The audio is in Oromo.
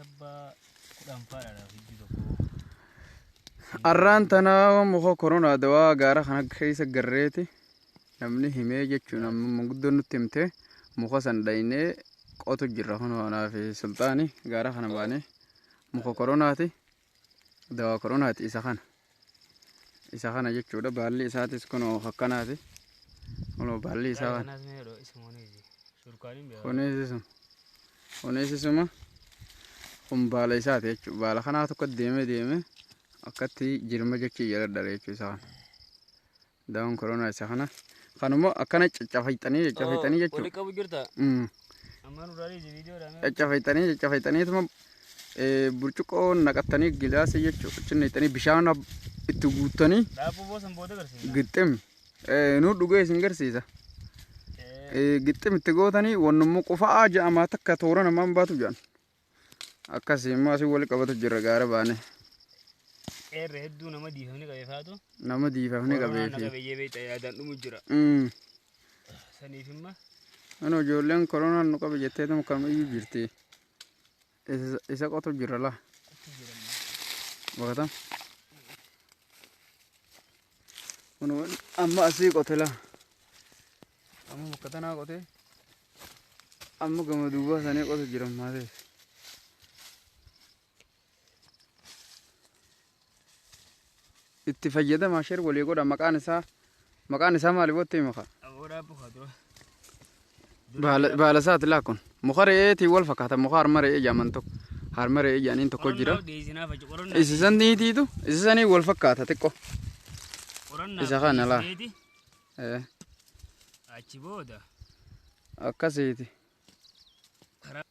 Abbaa 10 faadha hojii tokko. Arraan tana muka koronaa dawaa gaara kana keessa garreeti namni himee jechuun amma manguddoon nutti himte muka san dhaynee qotu jirra kun anaa fi sulxaani gaara kana baanee muka koronaati dawaa koronaati isa kana jechuudha. Baalli isaatis kunoo akkanaati, kunoo baalli isaa kana. Kanaas mee jedhu isuma. Shurkaaniin beekaa. Kunis isuma, kunis isuma. Kun baala isaati jechuudha. Baala kanaa tokko deemee deemee akkatti jirma jechii jala dhale jechuu. Isa kana dawaan koronaa isa kana. Kanuma akkana caccafayxanii caccafayxanii Wali jechuudha. qabu jirta. Amma nurraa viidiyoodha. Caccafayxanii caccafayxaniituma burcuqqoo naqattanii, gilaasii jechuudha, achi naqxanii bishaan itti guuttanii. Dhaabbuu boosan booda agarsiisa. Gixxim nu dhugee isin garsiisa. Gixxim itti gootanii wannummoo qufa'aa jedhamaa takka toora namaan baatu jedhan. Akkasii immoo asii wali qabatu jira gaara baane. Qeerre hedduu nama diifamni qabee faatu. Nama diifamni Koronaan na qabeefi. qabeeyyee beekta yaadaan dhumu jira. Saniif imma. Ano ijoolleen koronaan nu qabe jetteetuma kamiyyuu jirti. Isa qotu jira laa. Achi jira. Bakka kun amma asii qote laa. Amma bakka tanaa qote. Amma gama duubaa sanii qotu jira maateef. Itti fayyadamaa, share walii godha. Maqaan isaa maali bootti hima kaa? Aboo dhaabbuu haa dura. Baala isaati laa. Kun muka re'eetiin wal fakkaata. Muka harma re'ee jedhaman tokko, harma re'ee jedhaniin tokko jira. Qorannaa dhiyeessinaaf achi qorannaa. Isa saniitiitu isa sanii wal fakkaata xiqqoo. Qorannaa Isa kana laa. dhiyeessineeti. Achi booda Akkasiiti. Karaa.